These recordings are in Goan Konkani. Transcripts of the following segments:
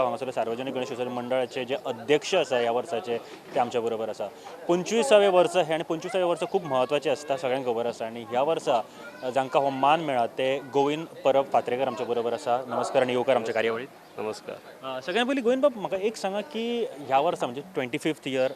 मुरगांव हांगासर सार्वजनिक गणेश उत्सव मंडळाचे जे अध्यक्ष आसा ह्या वर्साचे ते आमच्या बरोबर आसा. 25वें वर्स हें आनी 25वें वर्स खूब म्हत्वाचें आसता, सगळ्यांक खबर आसा. आनी ह्या वर्सा जांकां हो मान मेळ्ळा ते गोविंद परब फात्रेकर आमच्या बरोबर आसा. नमस्कार आनी येवकार आमच्या कार्यावळीत. नमस्कार. सगळ्यात पयलीं गोविंद बाब, म्हाका एक सांगा की ह्या वर्सा म्हणजे 25th year,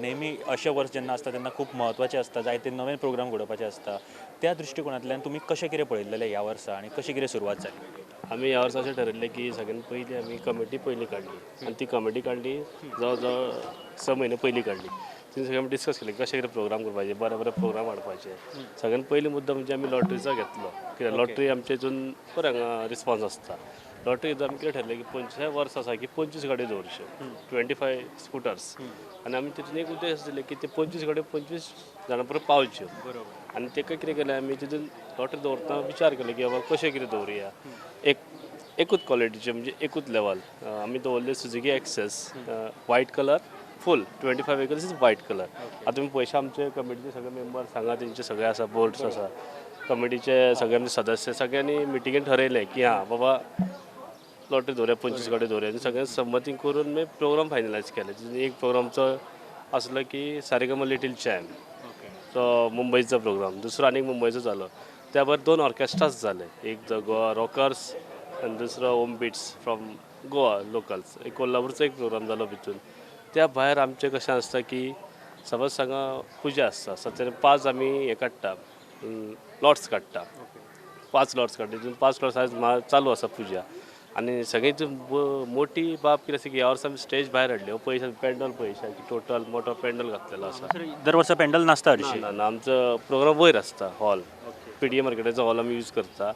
नेहमी अशें वर्स जेन्ना आसता तेन्ना खूब म्हत्वाचें आसता, जायते नवे प्रोग्राम घडोवपाचे आसता. त्या दृश्टिकोणांतल्यान तुमी कशें कितें पळयल्लें ह्या वर्सा आनी कशी कितें सुरवात जाली? आमी ह्या वर्सा अशें ठरयल्लें की सगळ्यान पयलीं आमी कमिटी पयलीं काडली आनी ती कमिटी काडली जवळ जवळ 6 म्हयने पयलीं काडली. तितून सगळें आमी डिस्कस केलें कशें कितें प्रोग्राम करपाचे, बरे बरे प्रोग्राम हाडपाचे. सगळ्यान पयलीं मुद्दो म्हणजे आमी लॉटरीचो घेतलो, कित्याक लॉटरी आमच्या हितून बरो हांगा रिस्पोन्स आसता. लॉटरी हितून आमी कितें ठरलें की 25 वर्स आसा की 25 गाडयो दवरच्यो, 25 स्कुटर्स. आनी आमी तितून एक उद्देश आसले की ते 25 गाडयो 25 जाणां पर्यंत पावच्यो. आनी ताका कितें केलें आमी तितून लॉटरी दवरतना विचार केलो की बाबा कशें कितें दवरुया, एकूच क्वॉलिटीचे म्हणजे एकूच लेवल आमी दवरले. Suzuki Access white colour full 25 vehicles is white colour. आतां तुमी पयशे आमचे कमिटीचे सगळे मेंबर्स हांगा तेंचे सगळे आसा, बोर्ड्स आसा, कमिटीचे सगळे आमचे सदस्य सगळ्यांनी मिटिंगेन ठरयलें की हां बाबा लॉटरी दवरुया, 25 गाडयो दवरुया. आनी सगळ्यांनी संमती करून मागीर प्रोग्राम फायनलायज केले. तितून एक प्रोग्रामचो आसलो की सारेगमा लिटील चॅम्प, तो मुंबयचो प्रोग्राम, दुसरो आनीक मुंबयचो जालो. त्या भायर 2 ऑर्केस्ट्रास जाले, एक the Goa rockers आनी दुसरो Om beats from Goa locals. एक कोल्हापूरचो एक प्रोग्राम जालो भितून. त्या भायर आमचें कशें आसता की समज हांगा पुजा आसता, सत्तर 5 आमी हें काडटा, लॉट्स काडटा, 5 लॉट्स काडटा. तितून 5 लॉट्स आयज चालू आसा पुजा. आनी सगळ्यात मोठी बाब कितें आसा की ह्या वर्सा आमी स्टेज भायर हाडली, हो पयशे पेंडल पयशे टोटल मोठो पेंडल घातलेलो आसा. दर वर्सा पेंडल नासता हरशीं? ना ना, आमचो प्रोग्राम वयर आसता, हॉल PDA मार्केटाचो हॉल आमी यूज करता.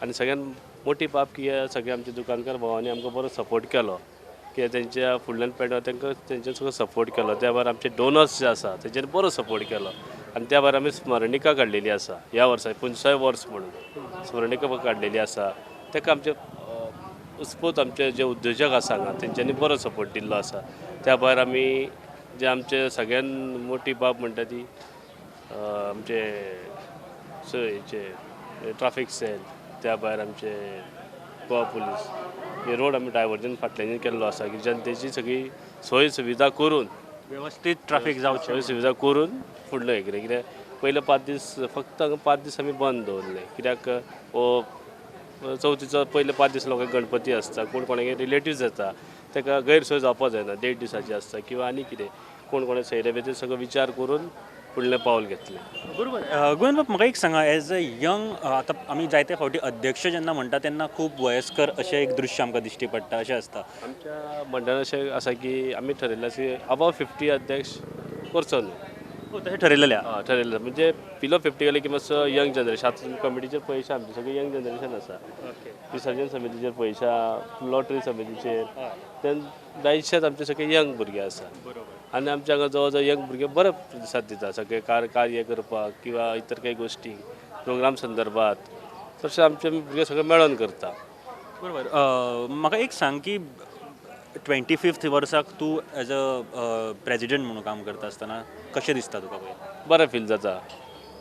आनी सगळ्यात मोठी बाब की सगळे आमचे दुकानकार भावांनी आमकां बरो सपोर्ट केलो, की तेंच्या फुडल्यान पेंडल तांकां तेंच्यान सगळो सपोर्ट केलो. त्या भायर आमचे डोनर्स जे आसा तेंच्यांनी बरो सपोर्ट केलो. आनी त्या भायर आमी स्मरणिका काडलेली आसा ह्या वर्सा, 25 वर्स म्हणून स्मरणिका काडलेली आसा. ताका आमचे उत्स्फूर्त आमचे जे उद्योजक आसा हांगा तेंच्यांनी बरो सपोर्ट दिल्लो आसा. त्या भायर आमी जे आमचे सगळ्यान मोठी बाब म्हणटा ती आमचे हेचे ट्राफीक सेल, त्या भायर आमचे गोवा पुलीस, हे रोड आमी डायवर्जन फाटल्यान केल्लो आसा की जनतेची सगळी सोय सुविधा करून वेवस्थीत ट्राफीक जावची, सोय सुविधा करून फुडलो हें कितें कित्याक पयले 5 दीस फक्त हांगा 5 दीस आमी बंद दवरले, कित्याक हो चवथीचो पयले 5 दीस लोकांक गणपती आसता, कोण कोणागे रिलेटिव्स येता, ताका गैरसोय जावपा जायना, 1.5 दिसाची आसता किंवा आनी कितें, कोण कोणा सोयरे बी सगळो विचार करून फुडलें पावल घेतलें. बरोबर. गोविंद बाब, म्हाका एक सांगा, एज अ यंग, आतां आमी जायते फावटी अध्यक्ष जेन्ना म्हणटा तेन्ना खूब वयस्कर अशें एक दृश्य आमकां दिश्टी पडटा, अशें आसता. आमच्या मंडळान अशें आसा की आमी ठरयल्लें आसा की अबाव 50 अध्यक्ष करचो न्हू. हो, तशें ठरयलेलें. हय, ठरयलें. म्हणजे बिलो 50 गेले की मातसो यंग जनरेशन. आतां कमिटीचेर पयशे आमचे सगळे यंग जनरेशन आसा, विसर्जन समितीचेर पयशे, लॉटरी समितीचेर, तेन्ना जायशेच आमचे सगळे यंग भुरगे आसा. आनी आमच्या हांगा जवळ जवळ यंग भुरगे बरे प्रतिसाद दिता सगळे कार्य करपाक किंवा इतर काही गोश्टी प्रोग्राम संदर्भात, तशें आमचे भुरगे सगळे मेळोन करता. बरोबर. म्हाका एक सांग की 25th वर्साक तूं एज अ प्रेजिडेंट म्हणून काम करता आसतना कशें दिसता तुका? पळय बरें फील जाता,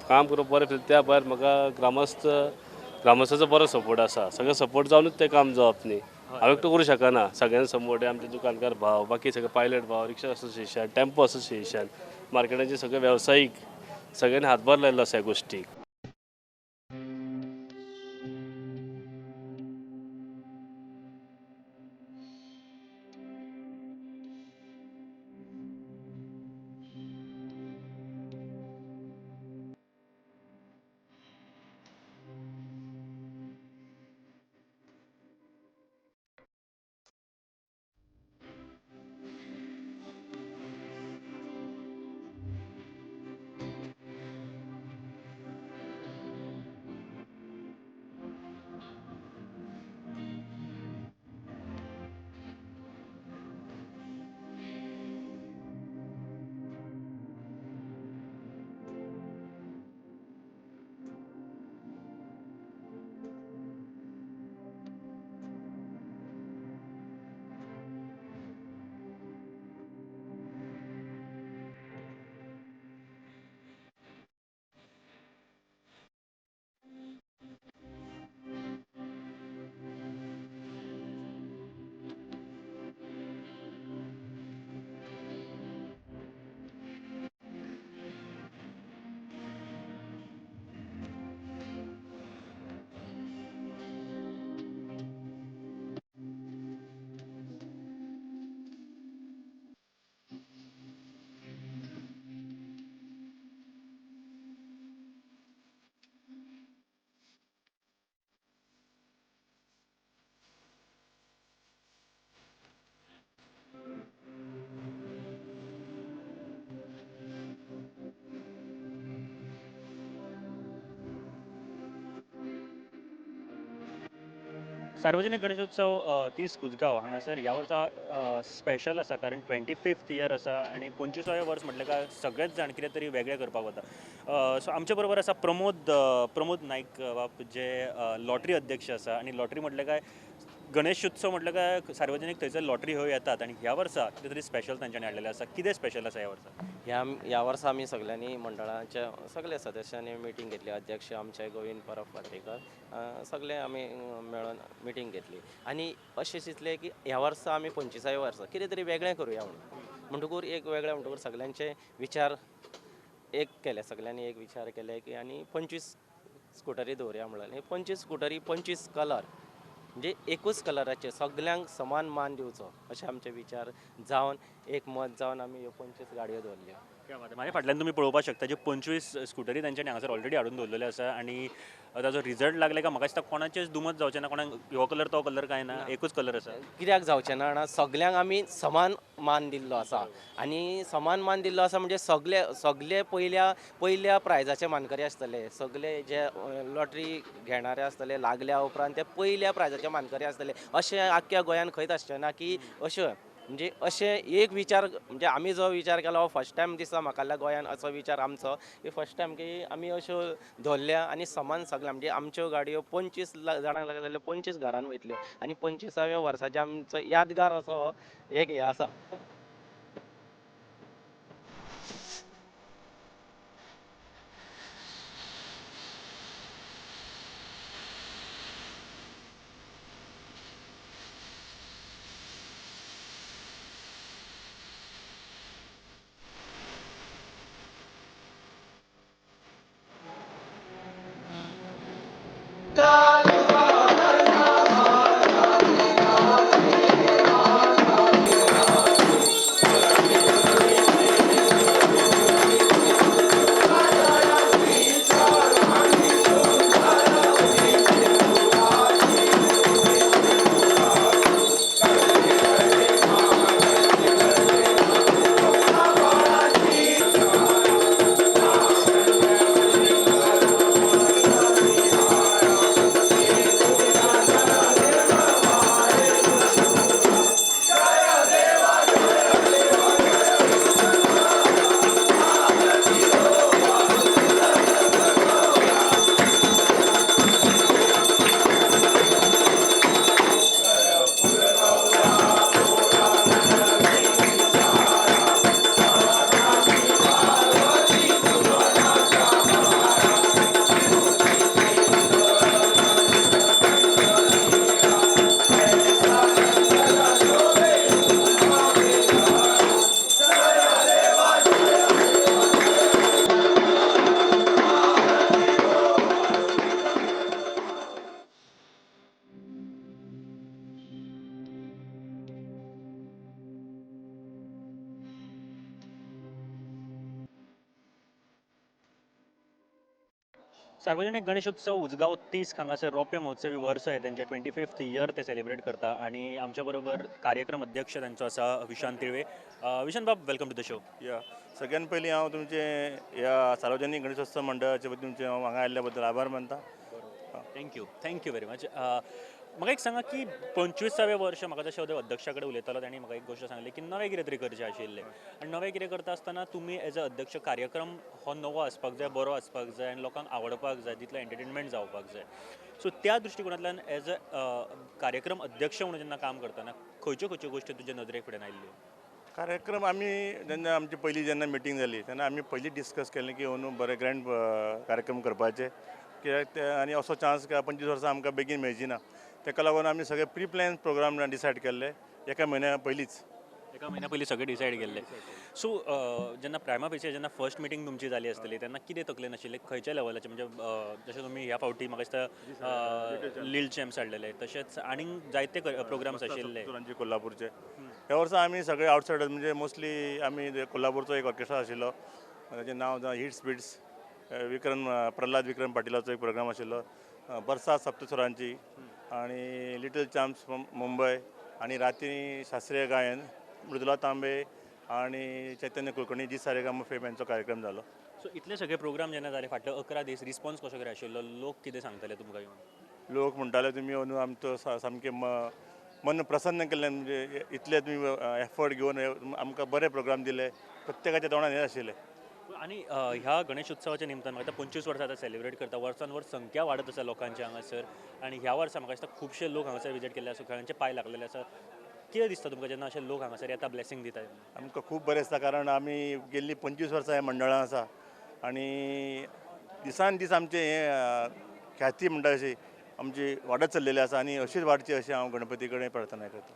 काम करप बरें फील. त्या भायर म्हाका ग्रामस्थाचो बरो सपोर्ट आसा, सगळें सपोर्ट जावनूच तें काम जावप न्ही, हांव एकटो करूं शकना, सगळ्यांनी सपोर्ट. आमचे दुकानकार भाव, बाकी सगळे पायलट भाव, रिक्षा असोसिएशन, टेम्पो असोसिएशन, मार्केटाचे सगळे वेवसायीक, सगळ्यांनी हातभार लायल्लो आसा ह्या गोश्टीक. सार्वजनिक गणेशोत्सव 30 उजगांव हांगासर ह्या वर्सा स्पेशल आसा, कारण 25th year आसा आनी 25व्या वर्स म्हटलें काय सगळेच जाण कितें तरी वेगळें करपाक वता. सो आमचे बरोबर आसा प्रमोद नायक बाब, जे लॉटरी अध्यक्ष आसा आनी लॉटरी म्हटलें काय गणेशोत्सव म्हटलें काय सार्वजनीक थंयसर लॉटरी ह्यो येतात आनी ह्या वर्सा कितें तरी स्पेशल तांच्यांनी हाडलेलें आसा. कितें स्पेशल आसा ह्या वर्सा? ह्या वर्सा आमी सगळ्यांनी मंडळाच्या सगळे सदस्यांनी मिटींग घेतली. अध्यक्ष आमचे गोविंद परब पार्टेकर, सगळे आमी मेळून मिटींग घेतली आनी अशें चिंतलें की ह्या वर्सा आमी 25व्या वर्सा कितें तरी वेगळें करुया म्हणून. म्हणटकूर एक वेगळें म्हणटकूर सगळ्यांचे विचार एक केले, सगळ्यांनी एक विचार केले की आनी 25 स्कुटरी दवरुया म्हणलें. 25 स्कुटरी 25 कलर, म्हणजे एकूच कलराचे सगळ्यांक समान मान दिवचो अशें आमचे विचार जावन एक मत जावन आमी ह्यो 25 गाडयो दवरल्यो. म्हाज्या फाटल्यान तुमी पळोवपाक शकता ज्यो 25 स्कुटरी तांच्यांनी हांगासर ऑलरेडी हाडून दवरलेल्यो आसा आनी ताजो रिजल्ट लागले काय म्हाका दिसता कोणाचेच दुमत जावचें ना, कोणाक हो कलर तो कलर काय ना, एकूच कलर आसा. कित्याक जावचें ना जाणा, सगल्यांक आमी समान मान दिल्लो आसा आनी समान मान दिल्लो आसा म्हणजे सगले सगले पयल्या प्रायजाचे मानकरी आसतले, सगले जे लॉटरी घेणारे आसतले लागल्या उपरांत ते पयल्या प्रायजाचे मानकरी आसतले. अशें आख्ख्या गोंयान खंयच आसचें ना की अशें म्हणजे अशें एक विचार म्हणजे आमी जो विचार केला हो फर्स्ट टायम दिसता म्हाका गोंयान असो विचार आमचो की फर्स्ट टायम की आमी अश्यो धरल्या आनी समान सगळ्या म्हणजे आमच्यो गाडयो 25 जाणांक लागले जाल्यार 25 घरान वयतल्यो आनी 25व्या वर्साचे आमचो यादगार असो एक हें आसा. सार्वजनिक गणेशोत्सव उजगांव 30 हांगासर रोप्य महोत्सवी वर्स आहे त्यांचे 25th year ते सेलिब्रेट करता आनी आमच्या बरोबर कार्यक्रम अध्यक्ष तांचो आसा विशांत तिळवे. विशांत बाब, welcome to the show. या सगळ्यान पयलीं हांव तुमचे ह्या सार्वजनीक गणेशोत्सव मंडळाचे वतीन तुमचे हांव हांगा आयिल्ल्या बद्दल आभार मानता. Thank you, thank you very much. म्हाका एक सांगा की 25व्या वर्ष म्हाका जशें हांव अध्यक्षा कडेन उलयतालो तांणी म्हाका एक गोश्ट सांगली की नवें कितें तरी करचें आशिल्लें आनी नवें कितें करता आसतना तुमी एज अ अध्यक्ष कार्यक्रम हो नवो आसपाक जाय, बरो आसपाक जाय आनी लोकांक आवडपाक जाय, तितलो एंटरटेनमेंट जावपाक जाय. सो त्या दृश्टिकोनांतल्यान एज अ कार्यक्रम अध्यक्ष म्हणून जेन्ना काम करतना खंयच्यो खंयच्यो गोश्टी तुज्या नदरेक फुडें आयिल्ल्यो? कार्यक्रम आमी जेन्ना आमची पयली जेन्ना मिटींग जाली तेन्ना आमी पयलीं डिस्कस केलें की अंदू बरें ग्रँड कार्यक्रम करपाचे, कित्याक ते आनी असो चान्स 25 वर्सां आमकां बेगीन मेळची ना. ताका लागून आमी सगळे प्री प्लॅन प्रोग्राम डिसायड केल्ले एका म्हयन्या पयलींच. एका म्हयन्या पयलीं सगळें डिसायड केल्लें. सो जेन्ना प्रायमा फेसी जेन्ना फर्स्ट मिटींग तुमची जाली आसतली तेन्ना कितें तकलेन आशिल्लें, खंयच्या लेवलाचें, म्हणजे जशें तुमी ह्या फावटी म्हाका दिसता लील चॅम्प्स हाडलेले, तशेंच आनीक जायते प्रोग्राम्स आशिल्ले कोल्हापूरचे. ह्या वर्सा आमी सगळे आवटसायडर्स म्हणजे मोस्टली आमी कोल्हापूरचो एक ऑर्केस्ट्रा आशिल्लो ताचें नांव हिट्स बिट्स, विक्रम प्रल्हाद विक्रम पाटिलाचो एक प्रोग्राम आशिल्लो, बरसात सप्तस्वरांची आनी लिटल चाम्प्स फ्रॉम मुंबय आनी राती शास्त्रीय गायन मृदुला तांबे आनी चैतन्य कुलकर्णी जी सारेगामा फेम यांचो कार्यक्रम जालो. सो इतले सगळे प्रोग्राम जेन्ना जाले फाटले 11 दीस रिस्पॉन्स कसो कितें आशिल्लो, लोक कितें सांगताले तुमकां येवन? लोक म्हणटाले तुमी अंदू आमचो सामकें मन प्रसन्न केल्लें, म्हणजे इतले तुमी एफर्ट घेवन आमकां बरे प्रोग्राम दिले, प्रत्येकाच्या तोंडान हें आशिल्लें. आनी ह्या गणेश उत्सवाच्या निमतान म्हाका 25 वर्सां आतां सेलिब्रेट करता, वर्सान वर्स संख्या वाडत आसा लोकांची हांगासर आनी ह्या वर्सा म्हाका दिसता खुबशे लोक हांगासर विजीट केल्ले आसा, सगळ्यांचे पांय लागलेले आसा. कितें दिसता तुमकां जेन्ना अशे लोक हांगासर येता, ब्लेसींग दिता? आमकां खूब बरें दिसता, कारण आमी गेल्ली 25 वर्सां ह्या मंडळां आसा आनी दिसान दीस आमचें हें ख्याती म्हणटा अशी आमची वाडत चल्लेली आसा आनी अशीच वाडची अशें हांव गणपती कडेन प्रार्थना करता.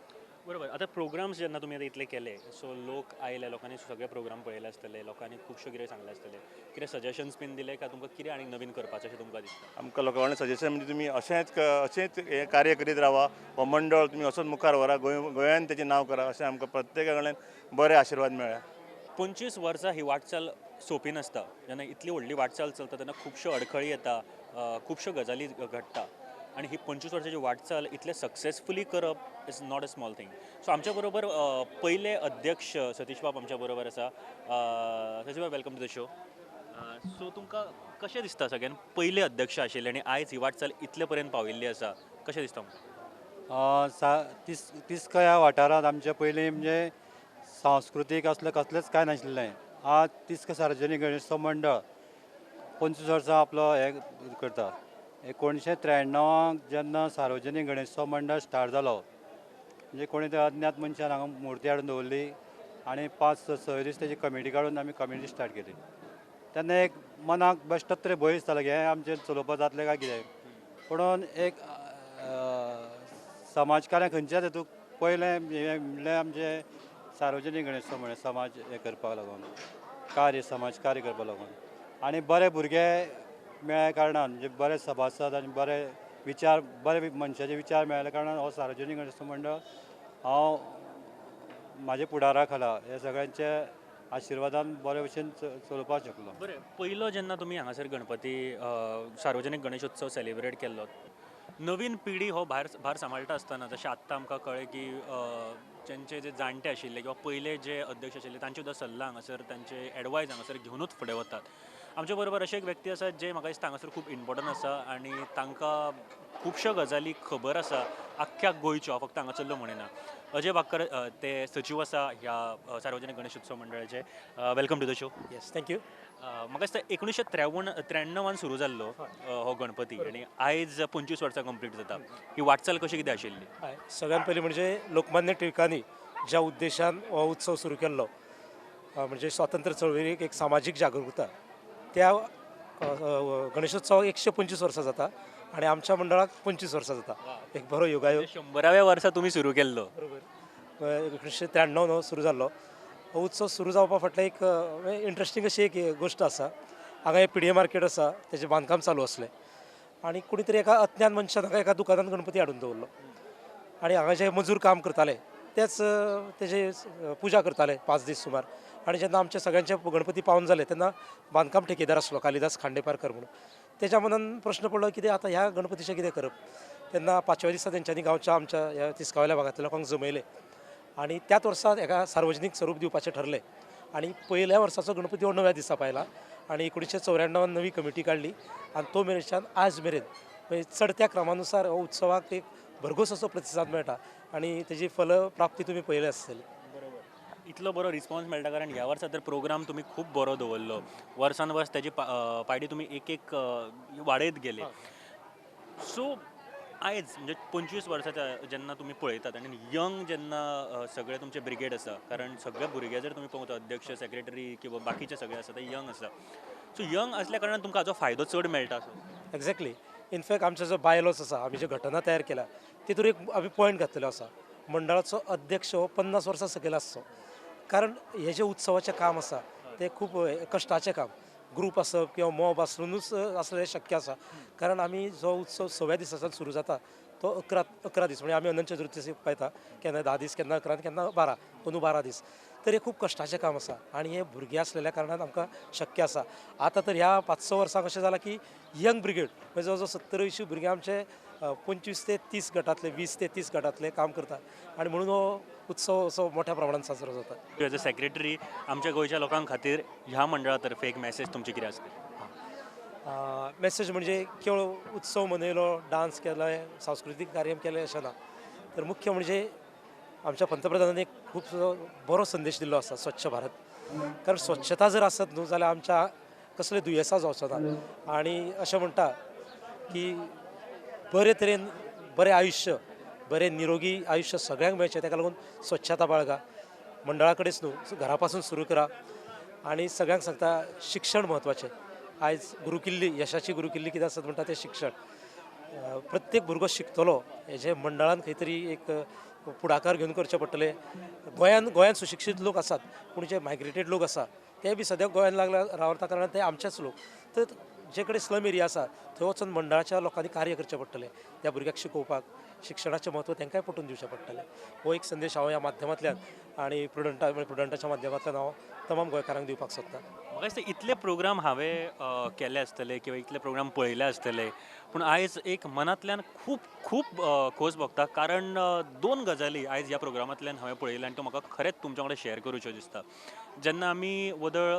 बरोबर. आतां प्रोग्राम्स जेन्ना तुमी आतां इतले केले, सो लोक आयले, लोकांनी सगळे प्रोग्राम पळयले आसतले, लोकांनी खुबशे कितें सांगलें आसतलें, कितें सजेशन्स बीन दिले काय तुमकां कितें आनी नवीन करपाचें अशें तुमकां दिसता? आमकां लोकां कडल्यान सजेशन म्हणजे तुमी अशेंच अशेंच हें कार्य करीत रावा, हो मंडळ तुमी असोच मुखार व्हरा, गोंयान तेचें नांव करा अशें आमकां प्रत्येका कडल्यान बरे आशिर्वाद मेळ्ळा. 25 वर्सां ही वाटचाल सोंपी नासता. जेन्ना इतली व्हडली वाटचाल चलता तेन्ना खुबश्यो अडखळी येता, खुबश्यो गजाली घडटा आनी ही 25 वर्साची वाटचाल इतले सक्सेसफुली करप is not a small thing. So आमच्या बरोबर पयले अध्यक्ष सतीश बाब आमच्या बरोबर आसा. सतीश बाब, welcome to the show. So तुमकां कशें दिसता सगळ्यान पयले अध्यक्ष आशिल्ले आनी आयज ही वाटचाल इतले पर्यंत पाविल्ली आसा, कशें दिसता तुमकां? तिस्क ह्या वाठारांत आमचे पयलीं म्हणजे सांस्कृतीक असलें कसलेंच कांय नाशिल्लें. आज तिस्क सार्वजनीक गणेशोत्सव मंडळ 25 वर्सां आपलो हें करता. 1993 जेन्ना सार्वजनीक गणेशोत्सव मंडळ स्टार्ट जालो, म्हणजे कोणी तरी अज्ञात मनशान हांगा मुर्ती हाडून दवरली आनी 5-6 दीस तेजी कमिटी काडून आमी कमिटी स्टार्ट केली. तेन्ना एक मनाक बेश्टोच तरी भंय दिसतालो की हें आमचें चलोवपाक जातलें काय कितें, पुणून एक समाज कार्य खंयच्याच हेतूंत पयलें म्हणल्यार आमचें सार्वजनीक गणेशोत्सव म्हणलें समाज हें करपाक लागून कार्य, समाज कार्य करपाक लागून आनी बरे भुरगे मेळ्ळ्या कारणान, म्हणजे बरे सभासद आनी बरे विचार, बरे मनशाचे विचार मेळ्ळ्या कारणान हो सार्वजनीक गणेशोत्सव मंडळ हांव म्हाज्या फुडारा खाला हे सगळ्यांचे आशिर्वादान बरे भशेन चलोवपाक शकलो. बरें, पयलो जेन्ना तुमी हांगासर गणपती सार्वजनीक गणेशोत्सव सेलिब्रेट केल्लो, नवीन पिढी हो भार सांबाळटा आसतना, जशें आत्तां आमकां कळ्ळें की जांचे जे जाणटे आशिल्ले किंवा पयले जे अध्यक्ष आशिल्ले तांचे सुद्दां सल्ला हांगासर, तांचे एडवायज हांगासर घेवनूच फुडें वतात. आमचे बरोबर अशे एक व्यक्ती आसात जे म्हाका दिसता हांगासर खूब इम्पोर्टंट आसा आनी तांकां खुबश्यो गजाली खबर आसा आख्ख्या गोंयच्यो, हांव फक्त हांगासरलो म्हणिना. अजय बागकर ते सचीव आसा ह्या सार्वजनीक गणेशोत्सव मंडळाचे. Welcome to the show. Yes, thank you. म्हाका दिसता 1993 सुरू जाल्लो हो गणपती आनी आयज 25 वर्सां कंप्लीट जाता. ही वाटचाल कशी कितें आशिल्ली? हय, सगळ्यात पयलीं म्हणजे लोकमान्य टिळकांनी ज्या उद्देशान हो उत्सव सुरू केल्लो, म्हणजे स्वातंत्र्य चळवळीक एक सामाजीक जागृताय, त्या गणेशोत्सवाक 125 वर्सां जाता आनी आमच्या मंडळाक 25 वर्सां जाता. एक बरो योगायोग. 100व्या वर्सा तुमी सुरू केल्लो. बरोबर, 1993 सुरू जाल्लो हो उत्सव. सुरू जावपा फाटलें एक इंट्रस्टींग अशी एक गोश्ट आसा. हांगा एक पीडीए मार्केट आसा, तेजें बांदकाम चालू आसलें आनी कोणी तरी एका अज्ञात मनशान हांगा एका दुकानान गणपती हाडून दवरलो आनी हांगा जे मजूर काम करताले तेच तेजे पुजा करताले 5 दीस सुमार. आनी जेन्ना आमचे सगळ्यांचे गणपती पावन जाले तेन्ना बांदकाम ठेकेदार आसलो कालिदास खांडेपारकर म्हणून, तेज्या मनान प्रश्न पडलो कितें आतां ह्या गणपतीचें कितें करप. तेन्ना 5व्या दिसा तेंच्यांनी गांवच्या आमच्या ह्या तिस्कावयल्या भागांतल्या लोकांक जमयले आनी त्याच वर्सा एका सार्वजनीक स्वरूप दिवपाचें ठरलें आनी पयल्या वर्साचो गणपती हो 9व्या दिसा पायला आनी 1994 नवी कमिटी काडली आनी तो मेरेनच्यान आज मेरेन म्हणजे चडत्या क्रमानुसार हो उत्सवाक एक भरघोस असो प्रतिसाद मेळटा आनी तेजी फलप्राप्ती तुमी पळयली आसतली. बरोबर, इतलो बरो रिस्पॉन्स मेळटा कारण ह्या वर्सा तर प्रोग्राम तुमी खूब बरो दवरलो, वर्सान वर्स तेजी पायडी तुमी एक एक वाडयत गेले. सो आयज म्हणजे 25 वर्साच्या जेन्ना तुमी पळयतात आनी यंग जेन्ना सगळे तुमचे ब्रिगेड आसा, कारण सगळे भुरगे जर तुमी पळोवता अध्यक्ष, सेक्रेटरी किंवा बाकीचे सगळे आसा ते यंग आसा. सो यंग आसल्या कारणान तुमकां हाचो फायदो चड मेळटा असो. एग्जॅक्टली. इनफॅक्ट आमचो जो बायलॉज आसा, आमी ज्यो घटना तयार केल्या तितूर एक आमी पॉयंट घातलेलो आसा, मंडळाचो अध्यक्ष हो 50 वर्सां सकयल आसचो, कारण हे जे उत्सवाचें काम आसा तें खूब कश्टाचें काम, ग्रूप आसप किंवा मॉब आसुनूच आसलें शक्य आसा. कारण आमी जो उत्सव 6व्या दिसाच्यान सुरू जाता तो 11 दीस, म्हणजे आमी अनंत चतुर्थी पायता, केन्ना 10 दीस, केन्ना 11, केन्ना 12, अंदू 12 दीस, तर हें खूब कश्टाचें काम आसा आनी हें भुरगें आसलेल्या कारणान आमकां शक्य आसा. आतां तर ह्या 5-6 वर्सांक अशें जालां की यंग ब्रिगेड म्हणजे जवळ जवळ 70-80 भुरगे आमचे 25 ते 30 गटांतले, 20 ते 30 गटांतले काम करता आनी म्हणून हो उत्सव असो मोठ्या प्रमाणान साजरो जाता. एज अ सेक्रेटरी आमच्या गोंयच्या लोकां खातीर ह्या मंडळा तर्फे एक मॅसेज तुमची कितें आसतली? मॅसेज म्हणजे केवळ उत्सव मनयलो, डान्स केलो, सांस्कृतीक कार्यक्रम केले अशें ना, तर मुख्य म्हणजे आमच्या पंतप्रधानांनी खूब बरो संदेश दिल्लो आसा स्वच्छ भारत. कारण स्वच्छता जर आसत न्हू जाल्यार आमच्या कसले दुयेंसां जावचो ना. आनी अशें म्हणटा की बरे तरेन बरें आयुश्य, बरें निरोगी आयुश्य सगळ्यांक मेळचें, ताका लागून स्वच्छता बाळगा. मंडळा कडेच न्हू, घरा पासून सुरू करा. आनी सगळ्यांक सांगता शिक्षण म्हत्वाचें. आयज गुरुकिल्ली, यशाची गुरुकिल्ली कितें आसत म्हणटा तें शिक्षण. प्रत्येक भुरगो शिकतलो हेजें मंडळान खंय तरी एक फुडाकार घेवन करचें पडटलें. गोंयांत सुशिक्षीत लोक आसात, पूण जे मायग्रेटेड लोक आसा ते बी सद्याक गोंयांत लागला रावता कारणान ते आमचेच लोक. तर जे कडेन स्लम एरिया आसा थंय वचून मंडळाच्या लोकांनी कार्य करचें पडटलें, त्या भुरग्याक शिकोवपाक, शिक्षणाचें म्हत्व तांकांय पटोवन दिवचें पडटलें. हो एक संदेश हांव ह्या माध्यमांतल्यान आनी प्रुडंटाच्या माध्यमांतल्यान हांव तमाम गोंयकारांक दिवपाक सोदतां. म्हाका दिसता इतले प्रोग्राम हांवें केले आसतले किंवा इतले प्रोग्राम पळयले आसतले, पूण आयज एक मनांतल्यान खूब खूब खोस भोगता, कारण दोन गजाली आयज ह्या प्रोग्रामांतल्यान हांवें पळयले आनी त्यो म्हाका खरेंच तुमच्या वांगडा शेअर करूच्यो दिसता. जेन्ना आमी वदळ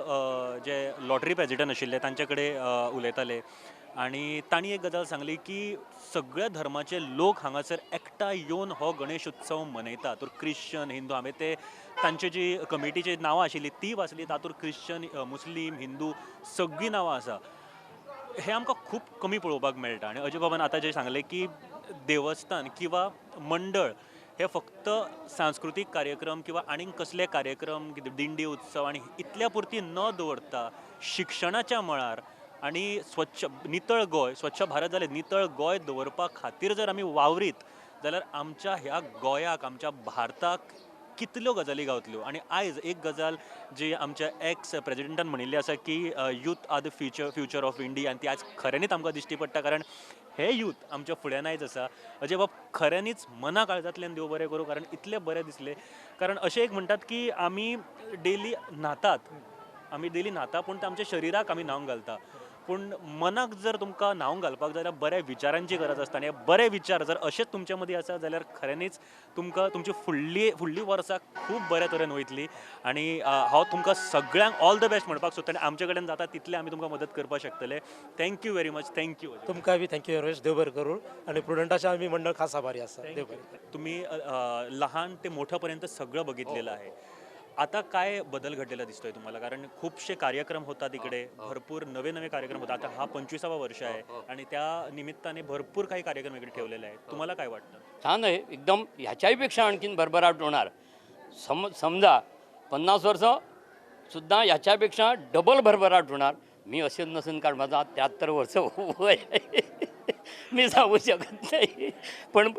जे लॉटरी प्रेजिडंट आशिल्ले तांचे कडेन उलयताले आनी तांणी एक गजाल सांगली की सगळ्या धर्माचे लोक हांगासर एकठांय येवन हो गणेश उत्सव मनयतात. तर क्रिश्चन, हिंदू, हांवें ते तांचे जी कमिटीची नांवां आशिल्ली ती वाचली, तातूंत क्रिश्चन, मुस्लीम, हिंदू सगळीं नांवां आसा. हें आमकां खूब कमी पळोवपाक मेळटा. आनी अजय बाबान आतां जें सांगलें की देवस्थान किंवा मंडळ हे फक्त सांस्कृतीक कार्यक्रम किंवा आनीक कसले कार्यक्रम, दिंडी उत्सव आनी इतल्या पुरती न दवरता शिक्षणाच्या मळार आनी स्वच्छ नितळ गोंय, स्वच्छ भारत जालें, नितळ गोंय दवरपा खातीर जर आमी वावरीत जाल्यार आमच्या ह्या गोंयाक, आमच्या भारताक कितल्यो गजाली गावतल्यो. आनी आयज एक गजाल जी आमच्या एक्स प्रेजिडेंटान म्हणिल्ली आसा की youth are the future of India, आनी ती आज खऱ्यांनीच आमकां दिश्टी पडटा, कारण हे यूथ आमच्या फुड्यान आयज आसा. अजय बाब, खऱ्यांनीच मना काळजांतल्यान देव बरें करूं, कारण इतलें बरें दिसलें. कारण अशें एक म्हणटात की आमी डेली न्हातात, आमी डेली न्हाता, पूण आमच्या शरिराक आमी न्हावंक घालता, पूण मनाक जर तुमकां न्हावंक घालपाक जाल्यार बऱ्या विचारांची गरज आसता. आनी हे बरे विचार जर अशेच तुमचे मदीं आसा जाल्यार खऱ्यांनीच तुमकां तुमची फुडली वर्सां खूब बऱ्या तरेन वयतली. आनी हांव तुमकां सगळ्यांक ऑल the best म्हणपाक सोदता आनी आमचे कडेन जाता तितलें आमी तुमकां मदत करपाक शकतले. Thank you very much. Thank you. तुमकां बी thank you very much. देव बरें करूं. आनी प्रुडंटाचें आमी मंडळ खास आभारी आसा. देव बरें. तुमी लहान ते मोठं पर्यंत सगळं बघितलेलं आहे. आता काय बदल घडलेला दिसतोय तुम्हाला? कारण खूपशे कार्यक्रम होतात इकडे, भरपूर नवे नवे कार्यक्रम होतात. आता हा 25वा वर्ष आहे आणि त्या निमित्ताने भरपूर काही कार्यक्रम इकडे ठेवलेले आहेत. तुम्हाला काय वाटतं? छान आहे एकदम. ह्याच्याहीपेक्षा आणखीन भरभराट होणार. समजा 50 वर्ष सुद्धा ह्याच्यापेक्षा डबल भरभराट होणार. मी असेल नसेल, कारण माझा 73 वर्ष वय आहे, मी सांगू शकत नाही, पण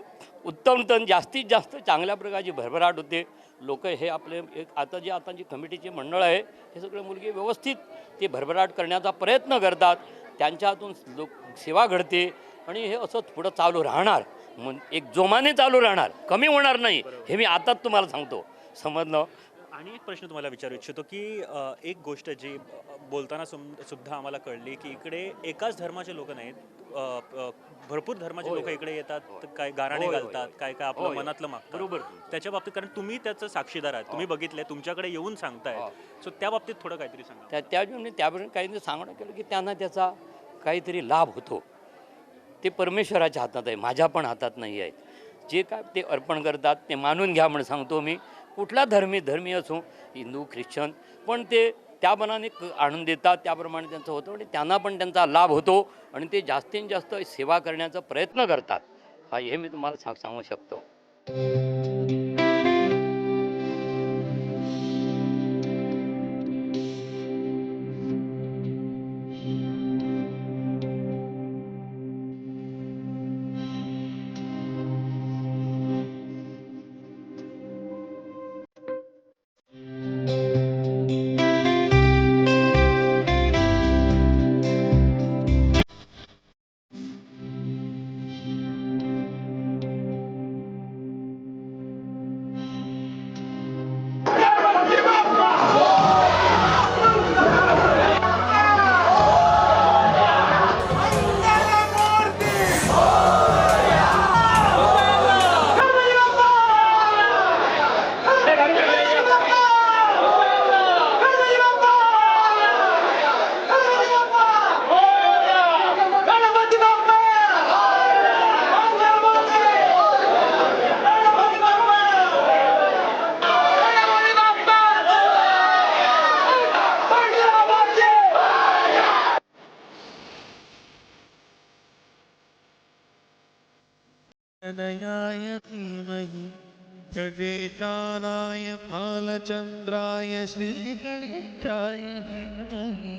उत्तम तर जास्तीत जास्त चांगल्या प्रकारची भरभराट होते. लोक हे आपले एक आता जे आता जी कमिटीचे मंडळ आहे हे सगळे मुलगे व्यवस्थित ते भरभराट करण्याचा प्रयत्न करतात. त्यांच्या हातून लोक सेवा घडते आणि हे असंच पुढं चालू राहणार, एक जोमाने चालू राहणार, कमी होणार नाही, हे मी आताच तुम्हाला सांगतो. समजलं? आणि एक प्रश्न तुम्हाला विचारू इच्छितो की एक गोष्ट जी बोलताना सुद्धा आम्हाला कळली की इकडे एकाच धर्माचे लोक नाहीत, भरपूर धर्माचे लोक इकडे येतात, काय गाराणे घालतात, काय काय आपलं मनातलं मागतात. बरोबर. त्याच्या बाबतीत, कारण तुम्ही त्याचं साक्षीदार आहात, तुम्ही बघितलंय, तुमच्याकडे येऊन सांगताय, सो त्या बाबतीत थोडं काहीतरी सांगा. त्याबरोबर काही सांगणं केलं की त्यांना त्याचा काहीतरी लाभ होतो. ते परमेश्वराच्या हातात आहे, माझ्या पण हातात नाही आहे. जे काय ते अर्पण करतात ते मानून घ्या म्हणून सांगतो मी. कुठला धर्मी असो, हिंदू ख्रिश्चन, पण ते त्या मनाने आणून देतात, त्याप्रमाणे त्यांचं होतं आणि त्यांना पण त्यांचा लाभ होतो आणि ते जास्तीत जास्त सेवा करण्याचा प्रयत्न करतात. हा, हे मी तुम्हाला सांगू शकतो. तनयाय धीमहि गणेशानाय भालचंद्राय श्री गणेशाय धीमहि।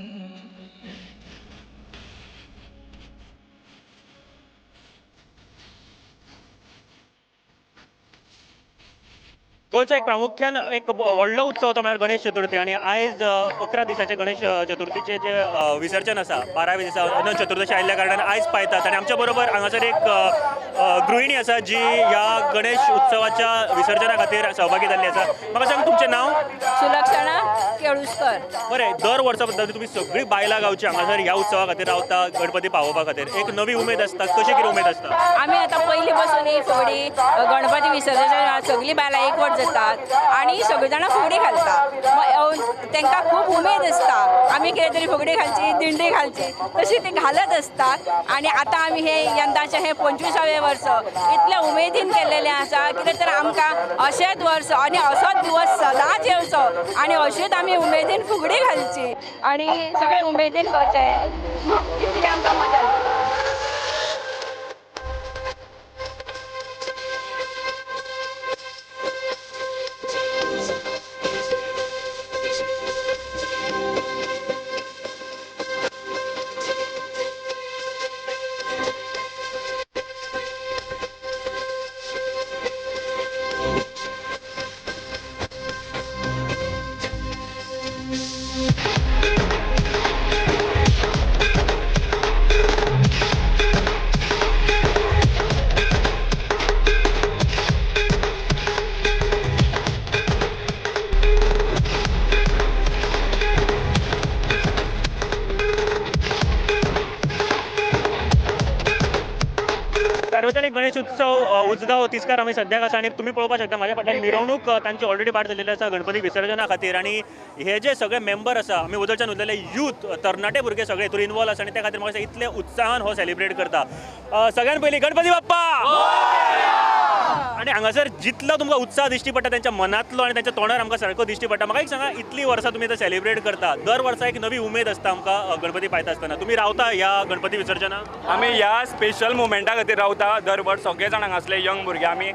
गोंयचो एक प्रामुख्यान एक व्हडलो उत्सव तो म्हळ्यार गणेश चतुर्थी आनी आयज 11 दिसाचे गणेश चतुर्थीचे जे विसर्जन आसा 12व्या दिसा अनंत चतुर्दशी आयिल्ल्या कारणान आयज पायतात आनी आमच्या बरोबर हांगासर एक गृहिणी आसा जी ह्या गणेश उत्सवाच्या विसर्जना खातीर सहभागी जाल्ली आसा। म्हाका सांग तुमचें नांव? सुलक्षणा केळुस्कर। बरें, दर वर्सा पद्दतीन तुमी सगळीं बायलां गांवची हांगासर ह्या उत्सवा खातीर रावता, गणपती पावोवपा खातीर एक नवी उमेद आसता, कशी कितें उमेद आसता? आमी आतां पयलीं बसून ही फुगडी गणपती विसर्जन सगळीं बायलां एकवट जातात आनी सगळीं जाणां फुगडी घालता, तांकां खूब उमेद आसता आमी कितें तरी फुगडी घालची, दिंडी घालची, तशी ती घालत आसतात। आनी आतां आमी हे यंदाचें हें 25वें वर्स इतल्या उमेदीन केल्लेलें आसा कितें तर आमकां अशेंच वर्स आनी असोच दिवस सदांच येवचो आनी अशीच आमी उमेदीन फुगडी घालची आनी सगळे उमेदीन करचें, इतली आमकां मजा येता। सार्वजनिक गणेश उत्सव उजगांव तिस्कार आमी सद्याक आसा आनी तुमी पळोवपाक शकता म्हाज्या फाटल्यान मिरवणूक तांची ऑलरेडी भायर जाल्ली आसा गणपती विसर्जना खातीर आनी हे जे सगळे मेंबर आसा आमी उदरच्यान उरलेले यूथ तरणाटे भुरगे सगळे हितून इनवॉल्व आसा आनी त्या खातीर म्हाका इतले उत्साहान हो सेलिब्रेट करता। सगळ्यान पयलीं गणपती बाप्पा! आनी हांगासर जितलो तुमकां उत्साह दिश्टी पडटा त्यांच्या मनांतलो आनी त्यांच्या तोंडार आमकां सारको दिश्टी पडटा। म्हाका एक सांगा, इतलीं वर्सां तुमी आतां सेलिब्रेट करता, दर वर्सा एक नवी उमेद आसता आमकां गणपती पायता आसतना, तुमी रावता ह्या गणपती विसर्जनाक? आमी ह्या स्पेशल मुमेंटा खातीर रावता। दर वर्स सगळे जाण हांगासले यंग भुरगे आमी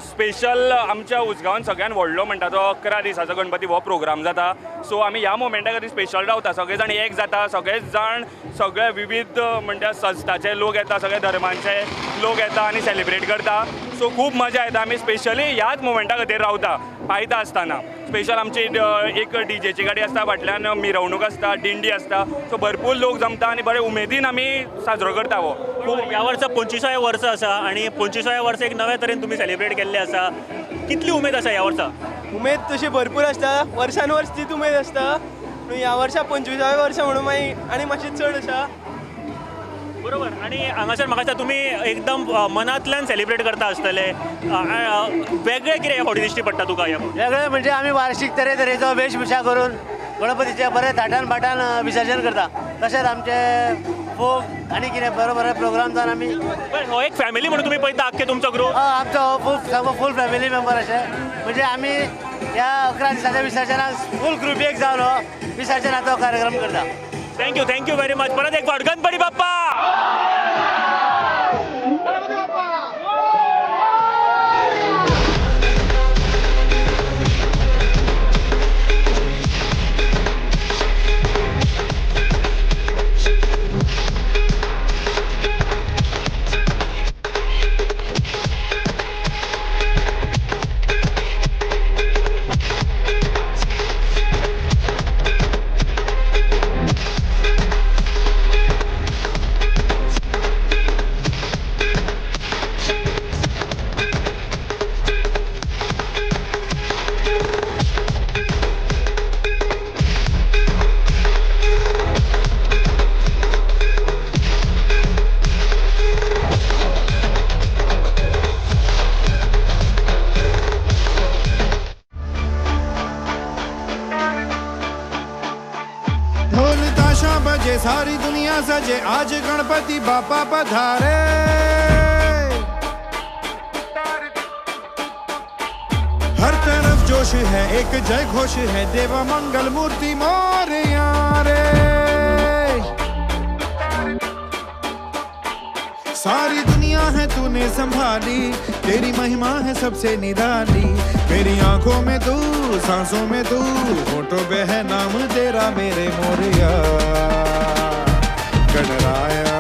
स्पेशल आमच्या उजगांवान सगळ्यान व्हडलो म्हणटा तो 11 दिसाचो गणपती हो प्रोग्राम जाता। सो आमी ह्या मुमेंटा खातीर स्पेशल रावता, सगळे जाण एक जाता, सगळे जाण सगळे विविध म्हणटा संस्थाचे लोक येता, सगळे धर्मांचे लोक येता आनी सेलिब्रेट करता। सो खूब मजा येता। आमी स्पेशली ह्याच मुमेंटा खातीर रावता पायता आसतना। स्पेशल आमची एक डीजेची गाडी आसता, फाटल्यान मिरवणूक आसता, दिंडी आसता, सो भरपूर लोक जमता आनी बरे उमेदीन आमी साजरो करता हो। खूब ह्या वर्सा 25व्या वर्स आसा आनी 25व्या वर्सा एक नव्या तरेन तुमी सेलिब्रेट केल्लें आसा, कितली उमेद आसा ह्या वर्सा? उमेद तशी भरपूर आसता, वर्सान वर्स तीच उमेद आसता, पूण ह्या वर्सा 25व्या वर्सा म्हणून मागीर आनी मातशी चड आसा। बरोबर। आनी हांगासर म्हाका दिसता तुमी एकदम मनांतल्यान सेलिब्रेट करता आसतले, वेगळें कितें हे फावटी दिश्टी पडटा तुका? ह्या वेगळें म्हणजे आमी वार्षिक तरेतरेचो वेशभूषा करून गणपतीचे बरे थाटान बाटान विसर्जन करता, तशेंच आमचे फोग आनी कितें बरो बरे प्रोग्राम जावन आमी हो एक फॅमिली म्हणून तुमी पळयता आख्खे तुमचो ग्रुप? आमचो हो खूब सामको फूल फॅमिली मेंबर अशें म्हणजे आमी ह्या 11 दिसाच्या विसर्जनाक फूल ग्रुप एक जावन हो विसर्जनाचो कार्यक्रम करता। Thank you, thank you very much. परत एक फावट गणपती बाप्पा! सारी दुनिया सजे आज गणपति बापा पधारे। हर तरफ जोश है एक जय घोष है, देवा मंगल मूर्ति मोरया रे। सारी दुनिया है तूने संभाली, तेरी महिमा है सबसे निराली। मेरी आंखों में तू, सांसों में तू, होठों पे है नाम तेरा मेरे मोरिया। गणराया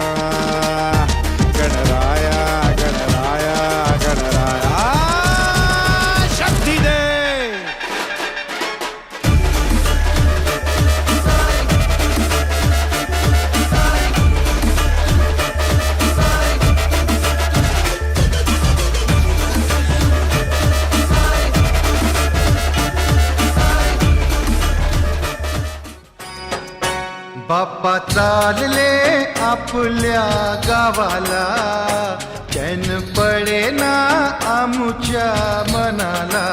गणराया गणराया गणराया शक्ति दे। बाप्पा चालले आपल्या गावाला, चैन पडेना आमच्या मनाला।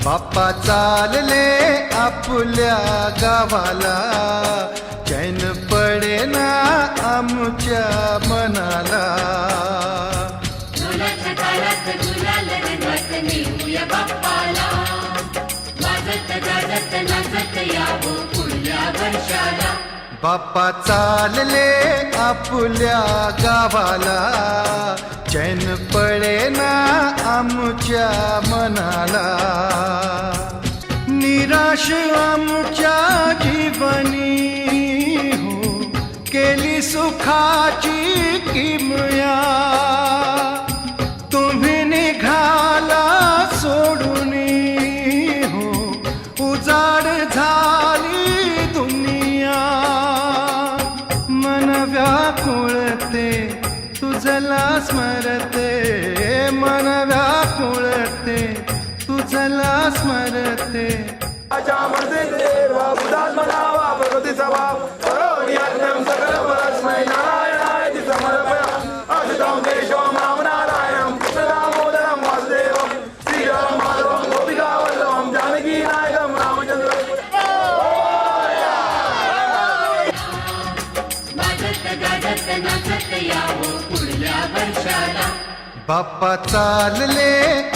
बाप्पा चालले आपल्या गावाला, चैन पडेना आमच्या मनाला। बाप्पा चालले आपल्या गावाला, चैन पडेना आमच्या मनाला। निराश आमच्या जीवनी हो, केली सुखाची किमया। तुम्ही निघाला सोडून हो, उजाड झाली दुनिया। मन व्याकुळते तुझला स्मरते, मन व्याकुळते तुझला स्मरते। बाप्पा चालले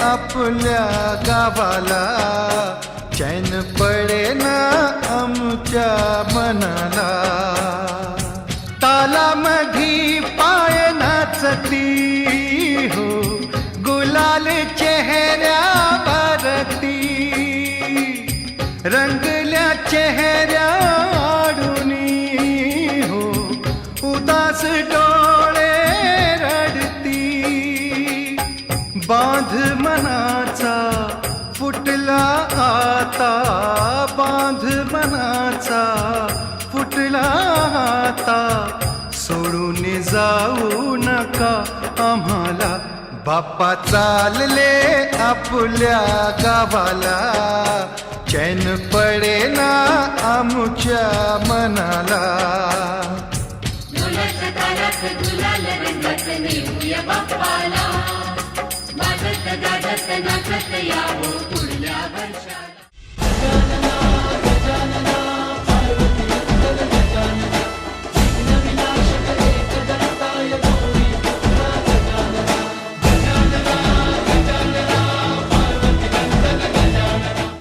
आपल्या गावाला, चैन पडेना आमच्या मनाला। तालामधी पाय नाचती हो, गुलाल चेहऱ्यावरती। रंगल्या चेहऱ्या आडुनी हो, उदास डोळे रडती। बांध मनाचा फुटला आता, बांध मनाचा फुटला आता। सोडून जाऊ नका आम्हाला। बाप्पा चालले आपल्या गावाला, चैन पडेना आमच्या मनाला। बाप्पाला वाजत गाजत नाचत यावो।